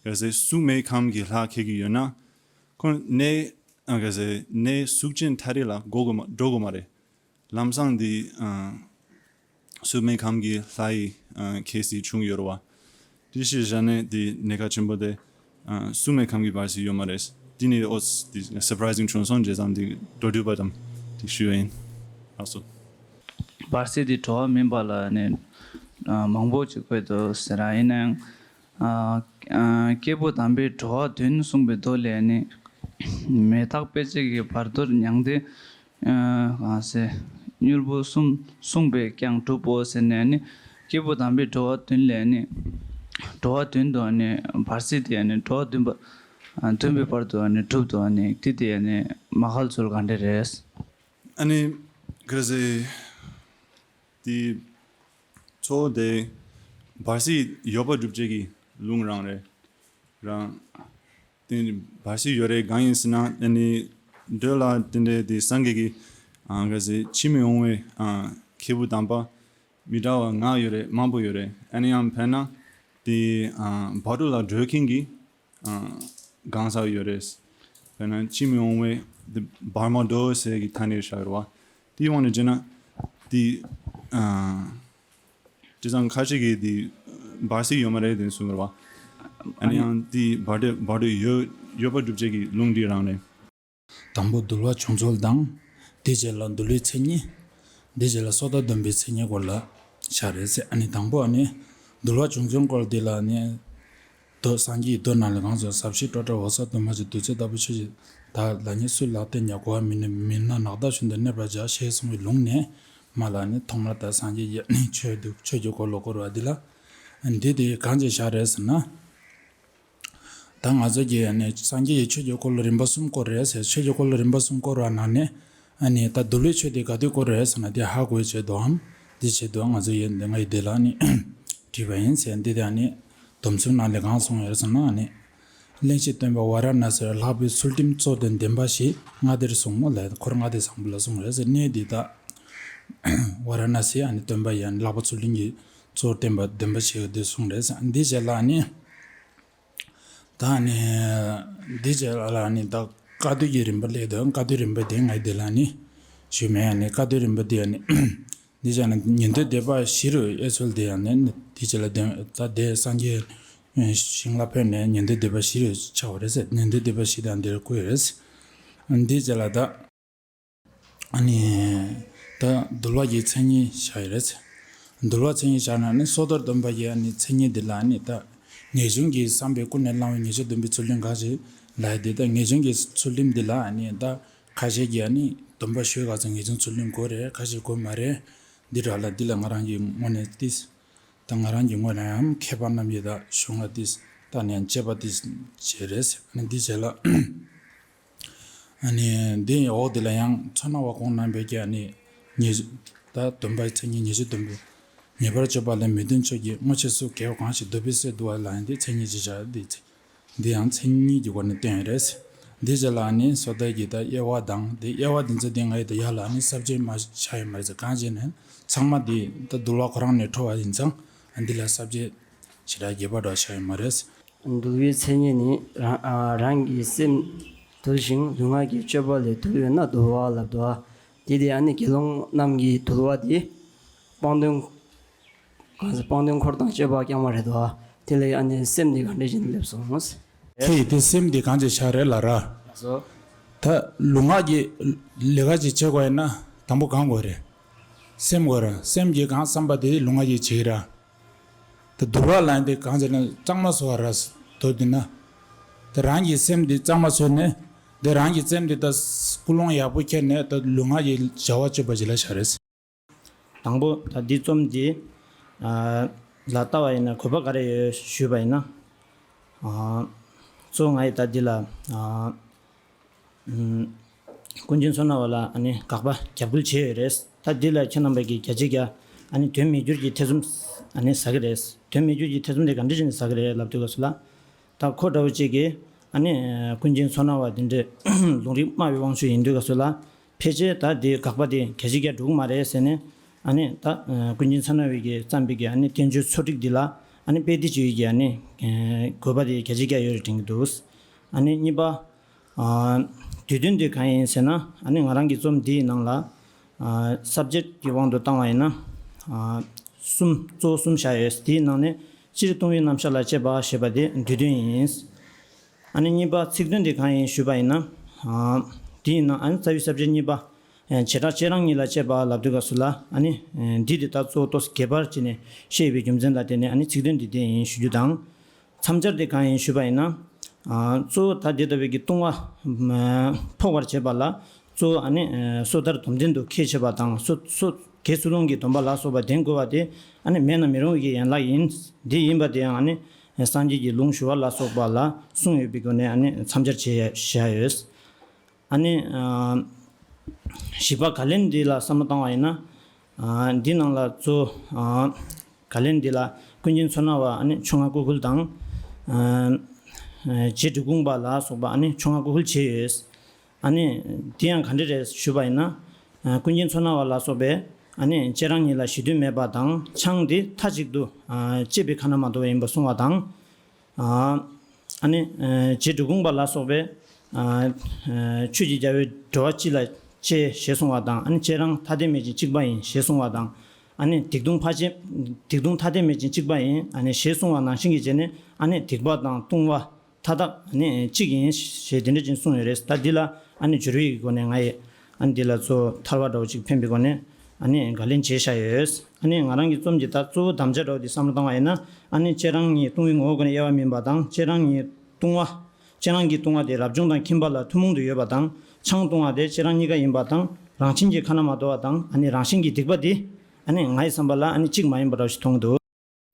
ག་ཟེ་གཟུགས་མེད་ཁམས་ཀྱི་ལྷ་འཁེལ་གྱི་ཡོད་ན། ཁོང་གནས་ཨ་ག་ཟེ་གནས་གཟུགས་ཅན་ཐ་དད་ལ་འགྲོ་དགོས་མ་འགྲོ་དགོས་མ་རེད། ལམ་སང་འདི་ཨ་གཟུགས་མེད་ཁམས་ཀྱི་ལྷ་ཡི་ཨ་ཁྱད་གསོད་བྱུང་ཡོད་རེད་བ། དེ་ཞིག་བཞག་ནས་འདི་གནད་འགག་ཆེན་པོ་དེ་ཨ་གཟུགས་མེད་ཁམས་ཀྱི་བར་སྲིད་ཡོད་མ་རེད། འདི་ནི་ཨོ་འདི་སར་པ་རའི་ཛིང་བྱུང་སོང་། བྱས་ཙང་འདི་མདོར་བསྡུས་པ་ཙམ་འདི་ཞུས་ཡིན། ལགས་སོ། བར་སྲིད་འདི་འགྲོ་བ་མིན་པ་ལ་ནི་ཨ་མང་པོ་ཅིག་འཁོད་འདུག་ཟེར་ར། ཡིན་ནའང་ཨ་ཨ་སྐྱེས་བུ་དམ་པས་འགྲོ་བ་བདུན་གསུངས་པའི་མདོ་ལས་ནི་ མེ་སྟག་དཔེ་བྱད་ཀྱི་བར་དོར་མྱང་འདས། ཨ་གང་ཟེར། མྱུར་བུ་གསུམ་གསུངས་པས་ཀྱང་གྲུབ་བོ་ཟེར་ནས་ནི། སྐྱེས་བུ་དམ་པའི་འགྲོ་བ་བདུན་ལས་ནི། འགྲོ་བ་བདུན་དུ་ནི་བར་སྲིད་དེ་ནི་འགྲོ་བ་བདུན་པ། ཨ་བདུན་པའི་བར་དུ་ནི་གྲུབ་ཏུ་ནི་དེ་དེ་ནི་མ་ཁ་ཚུལ་ག་འདྲ་རེད། ཨ་ནི་ག་རེ་ཟེར། དེ་གཙོ་བོ་དེ་བར་སྲིད་ཡོད་པ་སྒྲུབ་བྱེད་ཀྱི་ལུང་རང་རེད། རང་། དེ་བར་སྲིད་ཡོད་རེད། གང་ཡིན་ཟེར་ན་ཨ་ནི་འདོད་ལ་དེ་འདྲའི་དེ་སངས་རྒྱས་ཀྱི་ཨ་ག་ཟེར་ཕྱིར་མི་འོང་བའི་ཨ་ཁེ་བུ་དམ་པ་མི་འདྲ་བ་ལྔ་ཡོད་རེད། མང་པོ་ཡོད་རེད། ཨ་ནི་ཡང་དཔེར་ན་དེ་ཨ་བར་དོ་ལ་འགྲོ་མཁན་གྱི་ཨ་གང་ཟག་ཡོད་རེད། དཔེར་ན་ཕྱིར་མི་འོང་བའི་དེ་བར་མ་དོ་ཟེར་གྱི་ཐ་སྙད་བཞག་ཡོད་རེད་བ། དེའི་དབང་ནས་བྱས་ན་དེ་ཨ། དེ་ཙང་ཁ་ཅིག་གིས་དེ་བར་སྲིད་ཡོད་མ་རེད་དེ་གསུངས་པ་རེད་བ། ཨ་ནི་ཡང་དེ་བར་དོ་བར་དོ་ཡོད་ཡོད་པ་སྒྲུབ་བྱེད་ཀྱི་ལུང་འདི་རང་རེད། དང་པོ་འདུལ་བ་བྱུང་ཚུལ་དང་། དེ་རྗེས་ལ་འདུལ་བའི་མཚན་ཉིད། དེ་རྗེས་ལ་སོ་ཐར་སྡོམ་པའི་མཚན་ཉིད་སྐོར་ལ་བཞག་རེད་ཟེར། ཨ་ནི་དང་པོ་ཨ་ནི་འདུལ་བ་བྱུང་ཚུལ་སྐོར་འདི་ལ་ནི། མདོ་སངས་རྒྱས་ཀྱི་མདོ་ནང་ལས་གང་ཟག་ཟབ་ཞི་སྤྲོས་བྲལ་འོད་གསལ་དུ་མ་ཞི་བདུད་རྩི་ལྟ་བུ་ཆོས་ཀྱི་བདག་ལ་ནི་སུ་ལ་བརྟེན་ཀྱང་གོ་བ་མི་ནུས་མི་སྣང་ནགས་བདག་བཞིན་དུ་གནས་པར་བྱ་ཞེས་གསུངས་པའི་ལུང་ནས་མ་ལ་ནི་ཐོག་མར་ད་སངས་རྒྱས་ཀྱི་ཆོས་འདི་ཆོས་ཀྱི་འཁོར་ལོ་བསྐོར་བ་འདི་ལ་འདི་དེ་གང་ཅི་བཞག་རེད་ཟེར་ན། ད་ང་ཚོ་གི་ནི་སངས་རྒྱས་ཀྱི་ཆོས་ཀྱི་འཁོར་ལོ་རིམ་པ་གསུམ་བསྐོར་རེད་ཟེར། ཆོས་ཀྱི་འཁོར་ལོ་རིམ་པ་གསུམ་བསྐོར་བ་ནང་ནས་ཨ་ནི་ད་འདུལ་བའི་ཆོས་དེ་ག་དུས་བསྐོར་རེད་ཟེར་ན་དེ་ཧ་གོ་ཆེད་དུའམ་དེ་ཆེད་དུ་ང་ཚོ་ཡིན་ང་ཡི་དེ་ལ་ནི་བྲིས་པ་ཡིན་ཟེར། འདི་དེ་ཨ་ནི་སྡོམ་ཚིག་ནང་ལས་གང་གསུངས་ཡོད་ཟེར་ན་ཨ་ནི། གླེང་གཞི་སྟོན་པ་ཝཱ་ར་ཎ་སིར་ལྷག་པའི་ཚུལ་ཁྲིམས་གཙོར་བསྟན་བདེན་པ་བཞི་མངའ་སྡེར་གསུངས་མོ་ལས་འཁོར་ལྔ་སྡེ་བཟང་པོ་ལ་གསུངས་རེད་ཟེར། གནས་འདི་དག་ཝཱ་ར་ཎ་སི་ཨ་ནི་སྟོན་པ་ཡང་ལྷག་པ་ཚུལ་ཁྲིམས་ཀྱི་གཙོར་བསྟན་པ་བདེན་པ་བཞི་འདི་གསུངས་རེད་ཟེར། འདི་རྗེས་ལ་ནི། ད་ནི། འདི་རྗེས་ལ་ནི་ད་བཀའ་སྡོད་ཀྱི་རིམ་པ་སླེབས་འདུག་བཀའ་སྡོད་རིམ་པ་དེ་ང་འདི་ལ་ནི། ཞུས་མེད་ནི་བཀའ་སྡོད་རིམ་པ་དེ་ནི། འདི་བྱས་ན་ཉན་ཐོས་སྡེ་པ་བཞི་རུ་དབྱེ་ཚུལ་དེ་ཡང་ནི་དེ་རྗེས་ལ་ད་དེ་སངས་རྒྱས་ཞིང་ལ་ཕེབས་ནས་ཉན་ཐོས་སྡེ་པ་བཞི་རུ་ཆགས་པ་རེད་ཟེར། ཉན་ཐོས་སྡེ་པ་བཞི་དང་འདིར་བཀོད་རེད། འདི་རྗེས་ལ་ད་ཨ་ནི་ད་འདུལ་བ་གི་མཚན་ཉིད་བཞག་ཡོད་རེད། འདུལ་བ་མཚན་ཉིད་བཞག་ན་ནི་སོ་ཐར་སྡོམ་པ་གི་ཨ་ནི་མཚན་ཉིད་འདི་ལ་ཨ་ནི་ད་ངེས་འབྱུང་གི་བསམ་པས་ཀུན་ནས་བསླངས་པའི་ངེས་འབྱུང་སྡོམ་པའི་ཚུལ་ཁྲིམས་གང་ཞིག་ལ་ཡོད་དེ་ད་ངེས་འབྱུང་གི་ཚུལ་ཁྲིམས་འདི་ལ་ཨ་ནི་ད། ཁ་ཤས་ཀྱིས་ཨ་ནི་སྡོམ་པ་ཞུས་ག་ཚོད་ངེས་འབྱུང་ཚུལ་ཁྲིམས་དགོས་རེད། ཁ་ཤས་དགོས་མ་རེད། འདི་འདྲ་ལ་འདི་ལ་ང་རང་གི་ངོས་ནས་ཏིས། ད་ང་རང་གི་ངོས་ནས་ཡང་མཁས་པ་རྣམས་ཀྱིས་ད་གཞུང་ལ་ཏིས་ད་ནས་དཔྱད་པ་ཏིས་བྱས་རེད། ཨ་ནི་འདི་བྱས་ལ་ཨ་ནི་འདི་འོག་འདི་ལ་ཡང་ཚོ་སྣང་བ་ཁོང་རྣམ་པས་ཀྱི་ཨ་ནི་ཉེས་ད་སྡོམ་པའི་མཚན་ཉིད་ཉེས་སྤྱོད་སྡོམ་པའི་ཉེས་པར་སྤྱོད་པ་ལས་མི་འདོན་ཕྱོགས་ཀྱི་དངོས་ཆོས་སུ་དགེ་བ་གང་ཞིག་འདོད་པའི་སྲོལ་འདུག་བ་ལ་ཡང་འདི་མཚན་ཉིད་ཅེས་བྱ་སྟེ། འདི་ཡང་མཚན་ཉིད་ཀྱི་སྒོ་ནས་བསྟན་ཡོད་རེད། འདི་རྗེས་ལ་ནི་སོ་ཐར་གྱི་ད་དབྱེ་བ་དང་དེ་དབྱེ་བ་འདི་ཚོ་དེ་ང་ཡི་ད་ཡར་ལ་ནི་ས་བཅད་མ་བཞག་ཡོད་མ་རེད་ཟེར། གང་བྱས་ནས་ཚང་མ་འདི་ད་འདུལ་བ་ཁོ་རང་ནས་འཕྲོ་བ་ཡིན་ཙང་འདི་ལ་ས་བཅད་ཞེ་དྲག་རྒྱས་པ་འདྲ་བཞག་ཡོད་མ་རེད། འདུལ་བའི་མཚན་ཉིད་ནི་རང་ཨ་རང་གི་སེམས་འདུལ་ཞིང་ལུས་ངག་གི་སྤྱོད་པ་ལས་འདུལ་བས་ན་འདུལ་བ་ལབ་འདུག་ཨ། དེ་དེ་ཨ་ནི་དགེ་སློང་རྣམས་ཀྱི་འདུལ་བ་དེ་སྤང་དོན། གང་ཟེར་སྤང་དོན་འཁོར་དང་སྤྱོད་པ་རྐྱང་མ་རེད་དོ། དེ་ལས་ཨ་ནི་སེམས་འདི་ག་འདྲ་ཞིག་སླེབས་སོང་། ཁྱེད་ཡིས་དེ་སེམས་འདི་གང་ཅི་ཆགས་རེད་ལ་ར། སོ། ད་ལུས་ངག་གི་ལས་ཀ་ཅིག་བྱེད་དགོས་ཡིན་ན་དང་པོ་གང་དགོས་རེད། སེམས་དགོས་ར། སེམས་ཀྱི་གང་བསམ་པ་དེ་ལུས་ངག་གིས་བྱེད་ཀྱི་ར། ད་འདུལ་བ་ལ་འདི་གང་ཟེར་ན་གཙང་མ་བཟོ་བ་ར་དོ་དེ་ན། ད་རང་གི་སེམས་འདི་གཙང་མ་བཟོས་ནས་འདི་རང་གི་སེམས་འདི་ད་ཀུན་སློང་ཡག་པོ་ཁྱེར་ནས་ད་ལུས་ངག་གི་བྱ་བ་སྤྱོད་པ་ཅིག་ལ་བྱ་རེད། དང་པོ་ད་འདི་རྩོམ་འདི་ལ་ལྟ་བ་ཡིན་ན་དགོས་པ་ག་རེ་ཡོད་ཞུས་པ་ཡིན་ན། གཙོ་བོ་ང་ཡིས་ད་འདི་ལ་ཀུན་མཁྱེན་མཚོ་སྣ་བ་ལ་ཨ་ནི་དགག་པ་རྒྱབ་འགལ་བྱས་ཡོད་རེད། ད་འདི་ལ་ཁྱེད་རྣམ་པ་གིས་བརྒྱ་ཆ་བརྒྱ་ཨ་ནི་དོན་མི་འགྱུར་གྱི་ཐེ་ཚོམ་ཨ་ནི་ཟ་གི་རེད། དོན་མི་འགྱུར་གྱི་ཐེ་ཚོམ་དེ་ག་འདྲ་བྱས་ནས་ཟ་གི་རེད་ལབ་དུས་སྐབས་སུ་ལ། ད་ཁོ་འདྲ་བོ་གཅིག་གིས་ཨ་ནི་ཀུན་མཁྱེན་མཚོ་སྣ་བ་དེ་འདྲས་ལུང་རིགས་སྨྲ་བའི་དབང་ཕྱུག་ཡིན་དུས་སྐབས་སུ་ལ། ཕལ་ཆེར་ད་དེའི་དགག་པ་དེ་བརྒྱ་ཆ་བརྒྱ་འགྲུབ་མ་རེད་ཟེར་ནས། ཨ་ནི་ད་ཀུན་མཁྱེན་མཚོ་སྣ་བ་གིས་བརྩམས་པའི་གི་ཨ་ནི་བསྟན་བཅོས་ཚོ་ཁྲིགས་འདི་ལ་ཨ་ནི་དཔེ་དེ་བཅོས་ཀྱི་ཨ་ནི་དགོས་པ་དེ་བརྒྱ་ཆ་བརྒྱ་ཡོད་རེད་དྲན་གྱི་འདུག་ཨ་ནི་གཉིས་པ། དུས་སྟོན་དེ་གང་ཡིན་ཟེར་ན། ཨ་ནི་ང་རང་གི་རྩོམ་འདིའི་ནང་ལ་ས་བཅད་ཀྱི་དབང་དུ་བཏང་བ་ཡིན་ན་གསུམ། གཙོ་བོ་གསུམ་བཞག་ཡོད། དེའི་ནང་ནས་སྤྱིར་སྟོང་པའི་རྣམ་གཞག་ལ་དཔྱད་པ་ཞེས་པ་དེ་དུས་སྟོན་ཡིན། ཨ་ནི་གཉིས་པ་ཚིག་དོན་དེ་གང་ཡིན་ཞུས་པ་ཡིན་ན། དེ་ཡིན་ན་ཨ་ནི་རྩ་བའི་ས་བཅད་གཉིས་པ། བྱེ་བྲག་བཅས་རང་ཉིད་ལ་དཔྱད་པ་ལབ་དུས་སྐབས་སུ་ལ་ཨ་ནི་འདི་དེ་ལྟར་གཙོ་བོ་ཏོག་ཙམ་རྒྱས་པར་བྱས་ནས་བཤད་པའི་རྒྱུ་མཚན་ལ་བརྟེན་ནས་ཨ་ནི་ཚིག་དོན་འདི་དེ་ཡིན་ཞུ་རྒྱུ་དང་། མཚམས་སྦྱར་དེ་གང་ཡིན་ཞུས་པ་ཡིན་ན། གཙོ་བོ་ད་དེ་ལྟ་བུའི་གི་ལྟུང་བ་ཕོག་པར་བྱེད་པ་ལ་གཙོ་བོ་ཨ་ནི་སོ་ཐར་སྡོམ་ལྡན་དུ་ཁས་འཆེ་བ་དང་སོ་སོ་དགེ་ཚུལ་སློང་གི་སྡོམ་པ་ལ་སོགས་པ་ལྡན་དགོས་པ་དེ་ཨ་ནི་མེད་ན་མི་རུང་བའི་གི་ཡན་ལག་ཡིན། འདི་ཡིན་པ་དེ་ཡང་ཨ་ནི་སངས་རྒྱས་ཀྱི་ལུང་ཞུ་བ་ལ་སོགས་པ་ལ་གསུངས་ཡོད་པའི་སྒོ་ནས་ཨ་ནི་མཚམས་སྦྱར་བྱས་བཞག་ཡོད། ཨ་ནི་བཞི་པ་ག་ལན་འདི་ལ་བསམ་བློ་བཏང་བ་ཡིན་ན། འདི་ནང་ལ་གཙོ་ག་ལན་འདི་ལ་ཀུན་མཁྱེན་མཚོ་སྣ་བ་ཨ་ནི་ཆོ་ལྔ་སྐུ་འཁུལ་དང་། རྗེ་འབྲི་གུང་པ་ལ་སོགས་པ་ཨ་ནི་ཆོ་ལྔ་སྐུ་འཁུལ་བྱས་ཡོད། ཨ་ནི་འདི་ཡང་ག་འདྲ་རེད་ཞུས་པ་ཡིན་ན། ཀུན་མཁྱེན་མཚོ་སྣ་བ་ལ་སོགས་པས་ཨ་ནི་བཅས་རང་ཉིད་ལ་ཞེ་འདུན་མེད་པ་དང་ཆང་འདི་མཐའ་གཅིག་ཏུ་བཅད་པའི་ཁ་ན་མ་ཐོ་བ་ཡིན་པ་གསུངས་པ་དང་། ཨ་ནི་རྗེ་འབྲི་གུང་པ་ལ་སོགས་པས་ཆོས་ཀྱི་རྒྱལ་པོའི་འགྲོ་བ་སྤྱི་ལ་གཅེས་ཞེས་གསུངས་པ་དང་ཨ་ནི་བཅས་རང་ཐ་དད་མེད་ཅིང་གཅིག་པ་ཡིན་ཞེས་གསུངས་པ་དང་། ཨ་ནི་སྡིག་ལྟུང་ཕ་ཆེ་སྡིག་ལྟུང་ཐ་དད་མེད་ཅིང་གཅིག་པ་ཡིན་ཨ་ནི་ཞེས་གསུངས་པ་ནང་བཞིན་གྱི་བྱས་ནས་ཨ་ནི་སྡིག་པ་དང་ལྟུང་བ་མཐའ་དག་ཨ་ནི་གཅིག་ཡིན་ཞེས་དེ་འདྲ་ཅིག་གསུངས་ཡོད་རེད། ད་འདི་ལ་ཨ་ནི་སྦྱོར་བའི་སྒོ་ནས་ང་ཡི་ཨ་ནི་འདི་ལ་གཙོ་ཐར་བ་འདྲ་བོ་ཅིག་འཕེན་པའི་སྒོ་ནས་ཨ་ནི་ག་ལན་བྱས་བཞག་ཡོད། ཨ་ནི་ང་རང་གི་རྩོམ་གྱི་ད་གཙོ་བོ་དམ་བཅའ་འདྲ་བོ་འདི་བསམ་བློ་བཏང་བ་ཡིན་ན་ཨ་ནི་བཅས་རང་ཉིད་ལྟུང་བའི་ངོ་བོ་སྒོ་ནས་དབྱེ་བ་མིན་པ་དང་བཅས་རང་ཉིད་ལྟུང་བ། བཅས་རང་གི་ལྟུང་བ་དེ་རབ་བྱུང་དང་ཁྱིམ་པ་ལ་ཐུན་མོང་དུ་ཡོད་པ་དང་ཆང་ལྟུང་བ་དེ་བཅས་རང་གཉིས་ཀ་ཡིན་པ་དང་རང་བཞིན་གྱིས་ཁ་ན་མ་ཐོ་བ་དང་ཨ་ནི་རང་བཞིན་གྱི་སྡིག་པ་དེ་ཨ་ནི་ང་ཡི་བསམ་པ་ལ་ཨ་ནི་གཅིག་མ་ཡིན་པ་འདྲ་བོ་ཞིག་མཐོང་གི་འདུག།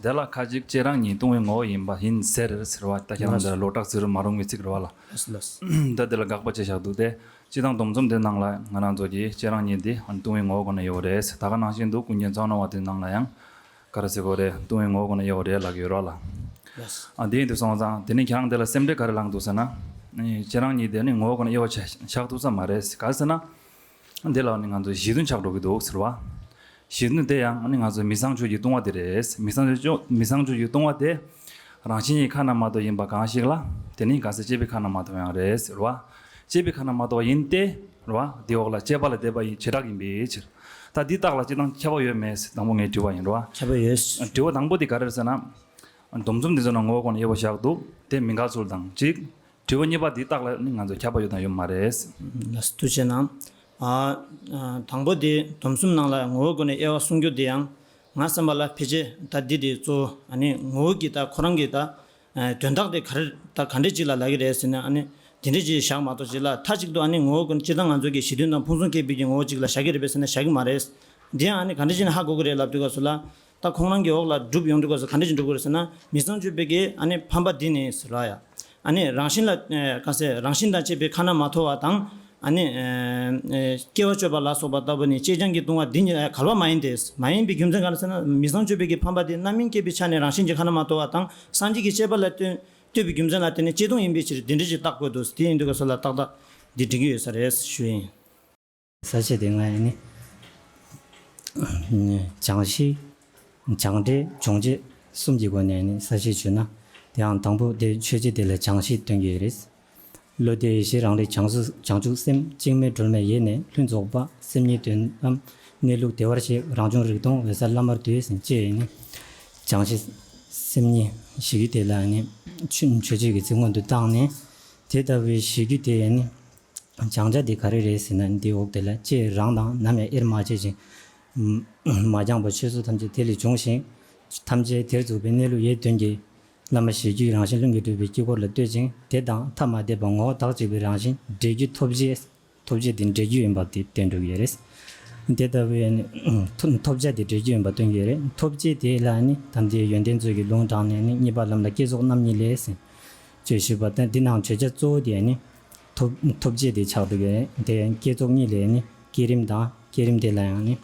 དེ་ལ་ཁ་ཅིག་བཅས་རང་ཉིད་ལྟུང་བའི་ངོ་བོ་ཡིན་པ་ཡིན་ཟེར་ཟེར་བ་ད་ཁྱེད་རང་འདི་ལ་ལོག་ལྟ་ཟེར་མ་རུང་བའི་ཚིག་རེད་བ་ལ། ལགས་ལགས། ད་འདི་ལ་དགག་པ་བྱས་བཞག་འདུག་སྟེ། སྤྱི་དང་སྡོམ་གསུམ་དེ་ནང་ལ་ང་རང་ཚོ་གིས་བཅས་རང་ཉིད་འདི་ལྟུང་བའི་ངོ་བོ་སྒོ་ནས་ཡོད་རེད། ད་ག་ནང་བཞིན་དུ་ཀུན་མཁྱེན་མཚོ་སྣ་བ་དེ་ནང་ལ་ཡང་ག་རེ་ཟེར་དགོས་རེད། ལྟུང་བའི་ངོ་བོ་སྒོ་ནས་དབྱེ་བ་རེད་ལབ་ཀྱི་ཡོད་རེད་བ་ལ། ལགས། ཨ་དེ་ཡིན་དུས་སོང་ཙང་དེ་ནི་ཁྱེད་རང་འདི་ལ་སེམས་ཁྲལ་ག་རེ་ལངས་འདུག་ཟེར་ན། བཅས་རང་ཉིད་དེ་ནི་ངོ་བོ་སྒོ་ནས་དབྱེ་བ་བྱ་བཞག་ཐུབ་ས་མ་རེད། ག་རེ་ཟེར་ན། འདི་ལ་ནི་ང་ཚོ་གཞི་མཐུན་ཆགས་འགྲོ་གི་འདུག་ཟེར་བ། གཞི་མཐུན་དེ་ཡང་ནི་ང་ཚོ་མི་བཟང་སྤྱོད་ཀྱི་ལྟུང་བ་དེ་རེད། མི་བཟང་སྤྱོད་མི་བཟང་སྤྱོད་ཀྱི་ལྟུང་བ་དེ་རང་བཞིན་གྱིས་ཁ་ན་མ་ཐོ་ཡིན་པ་གང་ཞིག་ལ་དེ་ནི་གང་ཟེར་བཅས་པའི་ཁ་ན་མ་ཐོ་ཡང་རེད་ཟེར་བ། བཅས་པའི་ཁ་ན་མ་ཐོ་བ་ཡིན་ཏེ་རེད་བ། དེ་འོག་ལ་བཅས་པ་ལ་བཟླས་པ་ཡི་བྱེ་བྲག་ཡིན་པའི་ཕྱིར། ད་འདི་རྟགས་ལ་སྤྱིར་བཏང་ཁྱབ་པ་ཡོད་མེད་ཟེར་དང་པོ་ངས་དྲི་བ་ཡིན་རེད་བ། ཁྱབ་པ་ཡོད། དྲི་བ་དང་པོ་དེ་ག་རེ་རེད་ཟེར་ན། སྡོམ་གསུམ་འདི་ཚོ་ནང་ངོ་བོ་སྒོ་ནས་དབྱེ་བ་བཞག་འདུག་དེ་མི་འགལ་ཚུལ་དང་གཅིག་དྲི་བ་གཉིས་པ་འདི་རྟགས་ལ་ནི་ང་ཚོ་ཁྱབ་པ་ཡོད་དང་ཡོད་མ་རེད། ལགས་སོ་ཐུགས་རྗེ་གནང་། ཨ་ཨ་དང་པོ་དེ་སྡོམ་གསུམ་ནང་ལ་ངོ་བོ་སྒོ་ནས་དབྱེ་བ་གསུང་རྒྱུ་དེ་ཡང་ང་བསམ་པ་ལ་ཕལ་ཆེར་ད་འདི་དེ་གཙོ་བོ་ཨ་ནི་ངོ་བོ་གི་ད་ཁོ་རང་གི་ད་ཨ་དོན་དག་དེ་ག་རེ་ད་ག་འདྲས་ཅིག་ལ་ལབ་ཀྱི་རེད་ཟེར་ན་ཨ་ནི་དེ་འདྲས་ཅིག་བཞག་མ་གཏོགས་ཅིག་ལ་མཐའ་གཅིག་ཏུ་ཨ་ནི་ངོ་བོ་སྒོ་ནས་སྤྱིར་བཏང་ང་ཚོ་གི་གཞི་མཐུན་དང་ཕུང་གསུམ་སྐྱེས་བུའི་གི་ངོ་བོ་ཅིག་ལ་བཞག་གི་རེད་པས་ཟེར་ན་བཞག་གི་མ་རེད། འདི་ཡང་ཨ་ནི་ག་འདྲས་ཅིག་ནས་ཧ་གོ་གི་རེད་ལབ་དུས་སྐབས་སུ་ལ། ད་ཁོང་རང་གི་འོག་ལ་སྒྲུབ་ཡོང་དུས་སྐབས་སུ་ག་འདྲ་ཅིག་འགྲོ་གི་རེད་ཟེར་ན་མི་བཟང་སྤྱོད་པའི་གི་ཨ་ནི་ཕམ་པ་འདི་ནི་ཟེར་བ་ཡ། ཨ་ནི་རང་བཞིན་ལ་ཨེ་ག་ཟེར་རང་བཞིན་དང་བཅས་པའི་ཁ་ན་མ་ཐོ་བ་དང་ཨ་ནི་ཨེ་ཨེ་སྐྱེ་བ་གཅོད་པ་ལ་སོགས་པ་ལྟ་བུ་ནི་བཅས་རྐྱང་གི་ལྟུང་བ་འདི་ཉིད་ཨེ་འགལ་བ་མ་ཡིན་ཏེ། མ་ཡིན་པའི་རྒྱུ་མཚན་ག་རེ་ཟེར་ན་མི་བཟང་སྤྱོད་པའི་གི་ཕམ་པ་དེ་རྣམ་སྨིན་སྐྱེས་བུའི་ཆ་ནས་རང་བཞིན་གྱིས་ཁ་ན་མ་ཐོ་བ་དང་སངས་རྒྱས་ཀྱི་བཅས་པ་ལ་ལྟོས་ལྟོས་པའི་རྒྱུ་མཚན་ལ་བརྟེན་ནས་བཅས་ལྟུང་ཡིན་པའི་ཕྱིར་འདི་འདྲ་ཅིག་བརྟག་དགོས་འདུག་དེ་ཡིན་དུས་སྐབས་སུ་ལ་ཏག་ཏག་འདི་འགྲིག་གི་ཡོད་ས་རེད་ཞུ་ཡིན། ས་བཅད་དེ་ལྔ་ཡིན་ནི། བྱང་ཤེས། བྱང་འབྲེལ་སྦྱོང་བྱེད་གསུམ་གྱི་སྒོ་ནས་ནི་ས་བཅད་བརྗོད་ན། དེའང་དང་པོ་དེ་མཆོད་བྱ་དེ་ལ་བྱང་ཤེས་སྟོན་གྱི་ཡོད་རེད། བློ་གཏད་ཡེ་ཤེས་རང་རིག་བྱང་སུ་བྱང་ཆུབ་སེམས་གཅིག་མེད་སྒྲོན་མེ་ཡེ་ནས་ལྷུན་རྫོགས་པ་སེམས་ཉིད་དོན་དམ་གནས་ལུགས་བདེ་བར་གཤེགས་རང་བྱུང་རིག་སྟོང་འོད་གསལ་བླ་མར་འདུས་ཟེར་བཅས་ཡིན་ནི། བྱང་ཤེས་སེམས་ཉིད་ཞེས་དེ་ལ་ནི་མཆོད་མཆོད་བྱེད་ཀྱི་ཚིག་སྔོན་དུ་བཏང་ནས་དེ་ལྟ་བུའི་ཞེས་དེ་ནི། བྱང་ཆ་དེ་ག་རེ་རེད་ཟེར་ན་འདི་འོག་དེ་ལ་ཅེས་རང་དང་ནམ་ཡང་དབྱེར་མ་ཕྱེ་ཞིང་། མ་སྦྱངས་པ་ཆོས་སུ་ཐམས་ཅད་དེ་ལས་བྱུང་ཞིང་། ཐམས་ཅད་དེར་རྫོགས་པའི་གནས་ལུགས་ཡེ་དོན་གྱི་བླ་མ་ཞེས་བརྗོད་རང་བཞིན་ལྷུན་གྱིས་གྲུབ་པའི་དཀྱིལ་འཁོར་ལ་ལྟོས་ཤིང་དེ་དང་ཐ་མ་དད་པ་ངོ་བོ་བདག་གཅིག་པའི་རང་བཞིན་འབྲས་རྒྱུད་ཐོབ་བྱེད་ཐོབ་བྱེད་དེ་འབྲས་རྒྱུད་ཡིན་པ་དེ་སྟོན་འགྲོ་གི་ཡོད་རེད། དེ་ལྟ་བུའི་ནི་ཐོབ་ཐོབ་བྱ་དེ་འབྲས་རྒྱུད་ཡིན་པ་སྟོན་གྱི་ཡོད་རེད། ཐོབ་བྱེད་དེ་ལ་ནི་དམ་ཚིག་ཡོན་ཏན་ཚོགས་ཀྱི་ལུང་དྲངས་ནས་ནི་གཉིས་པ་ལམ་ལ་བསྐྱེད་རྫོགས་རྣམ་གཉིས་ལས་ཟེར། ཅེས་ཞུས་པ་དང་འདི་ནང་བརྗོད་བྱ་གཙོ་བོ་དེ་ནི་ཐོབ་ཐོབ་བྱེད་དེ་ཆགས་འདུག་གས། དེ་ཡང་བསྐྱེད་རྫོགས་གཉིས་ལས་ནི་བསྐྱེད་རིམ་དང་བསྐྱེད་རིམ་དེ་ལ་ཡང་ནི་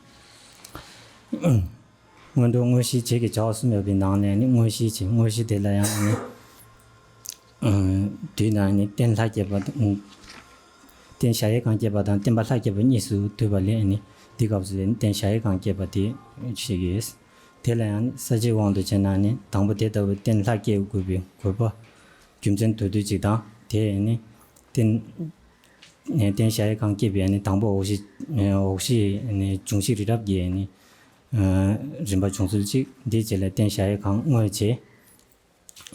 སྔོན་འགྲོ་དངོས་གཞིའི་བྱེད་ཀྱི་བྱ་བ་གསུམ་ཡོད་པའི་ནང་ནས་ནི་དངོས་གཞིའི་བྱེད་དངོས་གཞི་དེ་ལ་ཡང་ནི་དུས་ན་ནི་རྟེན་ལྷ་བསྐྱེད་པ་དང་། རྟེན་གཞལ་ཡས་ཁང་བསྐྱེད་པ་དང་བརྟེན་པ་ལྷ་བསྐྱེད་པ་གཉིས་སུ་འདུས་པ་ལས་ནི་འདི་སྐབས་སུ་ནི་རྟེན་གཞལ་ཡས་ཁང་བསྐྱེད་པ་དེ་བཤད་ཀྱི་ཡོད། དེ་ལ་ཡང་ས་བཅད་དབང་དུ་བྱས་ན་ནི་དང་པོ་དེ་ལྟ་བུའི་རྟེན་ལྷ་བསྐྱེད་དགོས་པའི་དགོས་པ། རྒྱུ་མཚན་མདོར་བསྡུས་ཅིག་དང་དེ་ནི་རྟེན་རྟེན་གཞལ་ཡས་ཁང་བསྐྱེད་པའི་ནི་དང་པོ་འོག་གཞི་འོག་གཞི་ནི་འབྱུང་བཞི་རི་རབ་ཀྱི་ནི་རིམ་པ་བྱུང་ཚུལ་གཅིག་འདིའི་རྗེས་ལ་རྟེན་གཞལ་ཡས་ཁང་བསྔོས་བྱས།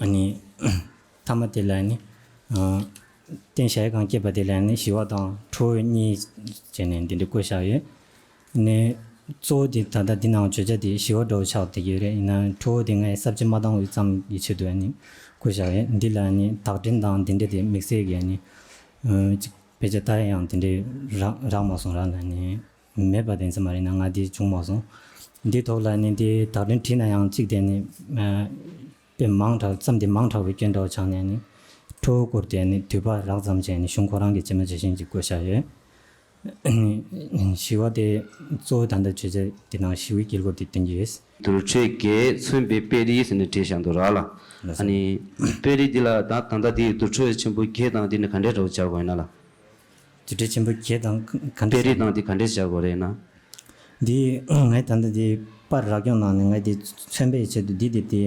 ཨ་ནི། ཐ་མ་དེ་ལ་ནི། རྟེན་གཞལ་ཡས་ཁང་བསྐྱེད་པ་དེ་ལ་ནི་ཞི་བ་དང་ཁྲོ་བོ་གཉིས་བྱས་ནས་འདི་འདྲ་བཀོད་བཞག་ཡོད། ནི། གཙོ་བོ་དེ་ད་ལྟ་འདི་ནང་བརྗོད་བྱ་དེ་ཞི་བ་འདྲ་བོ་ཆགས་བསྡད་ཀྱི་ཡོད་རེད། ཡིན་ན་ཁྲོ་བོ་དེ་ངས་ས་བཅད་མ་བཏང་བའི་ཙམ་གྱི་ཆེད་དུ་ཨ་ནི། བཀོད་བཞག་ཡོད། འདི་ལ་ནི་དག་སྒྲིལ་དང་འདི་འདྲ་དེ་དམིགས་བསལ་གྱི་ནི་ཅིག་དཔེ་ཆ་ལྟ་ཡ་ཡང་དེ་འདྲའི་རག་རག་མ་སོང་ར་ལ་ནི་མེད་པ་དེ་ཚོ་མ་རེད་ན་ང་དེ་བྱུང་མ་སོང་། འདི་ཐོག་ལ་ནི་དེ་དག་སྒྲིལ་བྲིས་ན་ཡང་གཅིག་དེ་ནི་དཔེ་མང་དྲགས་བརྩམས་དེ་མང་དྲགས་པའི་སྐྱོན་འདྲ་བོ་ཆགས་ནས་ནི་ཁྲོ་བོ་སྐོར་དེ་ནི་དུས་བབ་རགས་ཙམ་བྱས་ནི་གཞུང་ཁོ་རང་གི་ཇི་མ་ཇི་བཞིན་གྱི་བཀོད་བཞག་ཡོད། བཞི་བ་དེ་གཙོ་བོ་ད་ལྟ་བརྗོད་བྱ་དེ་ནང་བཞི་བའི་དཀྱིལ་འཁོར་དེ་སྟོན་གྱི་ཡོད། དུར་ཁྲོད་བརྒྱད་མཚོན་པའི་དཔེ་རིས་ཟེར་ནས་བྲིས་བཞག་འདུག་ར་ལ། ལགས་སོ། ཨ་ནི་དཔེ་རིས་འདི་ལ་ད་ད་ལྟ་འདི་དུར་ཁྲོད་ཆེན་པོ་བརྒྱད་དང་འདི་ནི་ག་འདྲས་འདྲ་བོ་སྦྱར་དགོས་ཡིན་ན་ལ། དུར་ཁྲོད་ཆེན་པོ་བརྒྱད་དང་ག་འདྲས། དཔེ་རིས་དང་འདི་ག་འདྲས་སྦྱར་དགོས་རེད་ན། འདི་ངས་ད་ལྟ་འདི་པར་རག་ཡོང་ནང་ནས་ངས་འདི་མཚོན་པའི་ཆེད་དུ་འདི་འདི་དེ་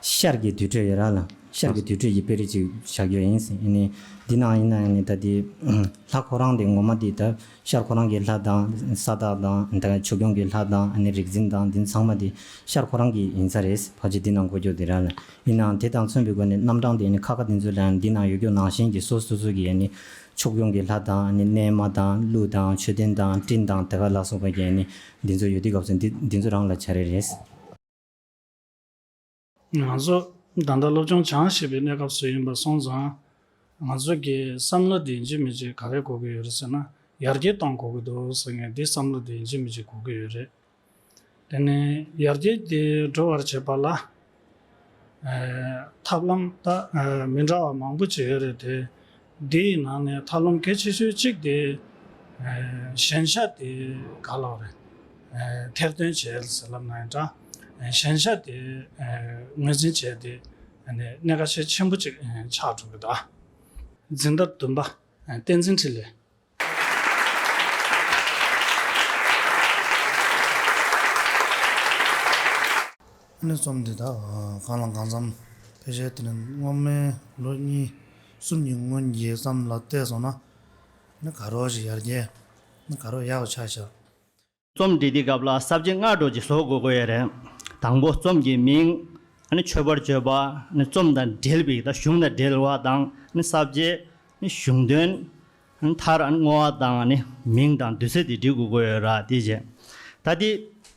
ཤར་གྱི་དུར་ཁྲོད་ཡོད་ར་ལ། ཤར་གྱི་དུར་ཁྲོད་ཀྱི་དཔེ་རིས་ཅིག་བཞག་ཡོད་ཡིན་ཟེར་ནས་འདི་ནང་ཡིན་ན་ཡང་ནི་ད་འདི་ལྷ་ཁོ་རང་དེ་ངོ་མ་འདི་ད་ཤར་ཁོ་རང་གི་ལྷ་དང་ས་བདག་དང་ད་ཆོས་སྐྱོང་གི་ལྷ་དང་ཨ་ནི་རིག་འཛིན་དང་འདི་ཚང་མ་འདི་ཤར་ཁོ་རང་གི་ཡིན་ས་རེད། ཕལ་ཆེར་འདི་ནང་འགོད་རྒྱུ་འདི་ར་ལ་ཡིན་ནའང་དེ་དང་མཚོན་པའི་སྒོ་ནས་རྣམ་གྲངས་དེ་ནི་ཁ་ཁ་འདི་ཚོ་ལ་འདི་ནང་ཡོད་རྒྱུ་ནང་བཞིན་གྱི་སོ་སོ་སོ་གི་ཨ་ནི་ཆོས་སྐྱོང་གི་ལྷ་དང་ཨ་ནི་གནས་མ་དང་ཀླུ་དང་མཆོད་རྟེན་དང་སྤྲིན་དང་དེ་ག་ལ་སོགས་པ་གི་ཨ་ནི་འདི་ཚོ་ཡོད་དུས་སྐབས་སུ་འདི་འདི་ཚོ་རང་ལ་བྱ་རེ་རེད། ང་ཚོ་ད་ལྟ་སློབ་སྦྱོང་སྦྱང་བཞིན་པའི་གནས་སྐབས་སུ་ཡིན་པ་སོང་ཙང་ང་ཚོ་གི་བསམ་བློ་འདི་ཡིན་གཅིག་མིན་གཅིག་ག་རེ་དགོས་ཀྱི་ཡོད་རེད་ཟེར་ན་ཡར་རྒྱས་གཏོང་དགོས་ཀྱི་འདུག་ཟེར་མཁན་འདི་བསམ་བློ་འདི་ཡིན་གཅིག་མིན་གཅིག་དགོས་ཀྱི་ཡོད་རེད། དེ་ནས་ཡར་རྒྱས་དེ་འགྲོ་བར་བྱེད་པ་ལ། ཨེ། ཐབས་ལམ་ད་ཨེ་མི་འདྲ་བ་མང་པོ་ཅིག་ཡོད་རེད་དེ། འདིའི་ནང་ནས་ཐབས་ལམ་གལ་ཆེ་ཤོས་གཅིག་དེ་ཨེ་ཞེན་ཆགས་དེ་ག་ལབ་རེད། ཨེ་ཐེར་འདོན་བྱེད་ཟེར་ལབ་ན་ཡང་འདྲ། ཨེ་ཞེན་ཆགས་དེ་ཨེ་ངོས་འཛིན་བྱས་ཏེ་ཨེ་གནད་འགག་ཤས་ཆེན་པོ་ཅིག་ཨེ་ཆགས་འགྲོ་གི་འདུག་གཟེངས་རྟགས་བདུན་པ་ཨེ་བསྟན་འཛིན་འཕྲིན་ལས། ཨ་ནི་རྩོམ་འདི་དག་གང་ལ་གང་འཚམ་ཕལ་ཆེར་དེ་ནི་སྔོན་མའི་ལོ་གཉིས་གསུམ་གྱི་སྔོན་གྱི་བསམ་ལ་བལྟས་སོང་ན་ནི་ག་རོ་ཞིག་ཡར་རྒྱས་ནི་ག་རོ་ཡག་པོ་ཆགས་ཤག་རྩོམ་འབྲི་དུས་སྐབས་ལ་ས་བཅད་ལྔ་འདྲ་ཅིག་བཟོ་དགོས་ཀྱི་ཡོད་རེད། དང་པོ་རྩོམ་གྱི་མིང་། ཨ་ནི་མཆོད་པར་བརྗོད་པ། ཨ་ནི་རྩོམ་དང་འབྲེལ་བའི་ད་གཞུང་དང་འབྲེལ་བ་དང་ཨ་ནི་ས་བཅད། ཨ་ནི་གཞུང་དོན། མཐར་བསྔོ་བ་དང་ནི་མིང་དང་དུས་ཚོད་དེ་འབྲི་དགོས་ཀྱི་ཡོད་ར་དེ་བྱས། ད་དེ་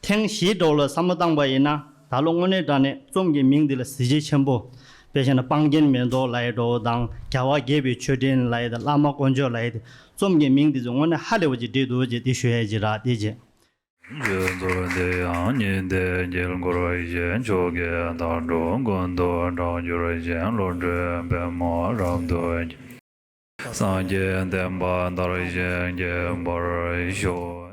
ཐེངས་བཞིའི་འགྲོ་ལ་བསམ་བློ་བཏང་པ་ཡིན་ན་ད་ལོ་དངོས་གནས་དྲང་གནས་རྩོམ་གྱི་མིང་འདི་ལ་གཟི་བརྗིད་ཆེན་པོ། དཔེ་བྱས་ན་སྤང་རྒྱན་མེ་ཏོག་ལབ་ཡས་འགྲོ་དང་རྒྱལ་བ་དགྱེས་པའི་མཆོད་སྤྲིན་ལབ་ཡས་དང་བླ་མ་དཀོན་མཆོག་ལབ་ཡས་དེ་རྩོམ་གྱི་མིང་འདི་ཚོ་དངོས་གནས་ཧ་ལས་པ་ཅིག་བྲིས་འདུག་ཅེས་དེ་ཞུ་ཡས་ཅིག་ར་དེ་བྱས། རྗེས་སུ་འདི་ཡང་ཉིད་དེ་དཀྱིལ་འཁོར་བཞི་མཆོག་གི་མཐའ་དྲུག་ཀུན་ཏུ་གྲགས་གྱུར་ཅིང་བློ་གྲོས་པད་མོ་རབ་ཏུ་འགྱུར། སངས་རྒྱས་བསྟན་པ་དར་ཞིང་རྒྱས་པར་ཤོག།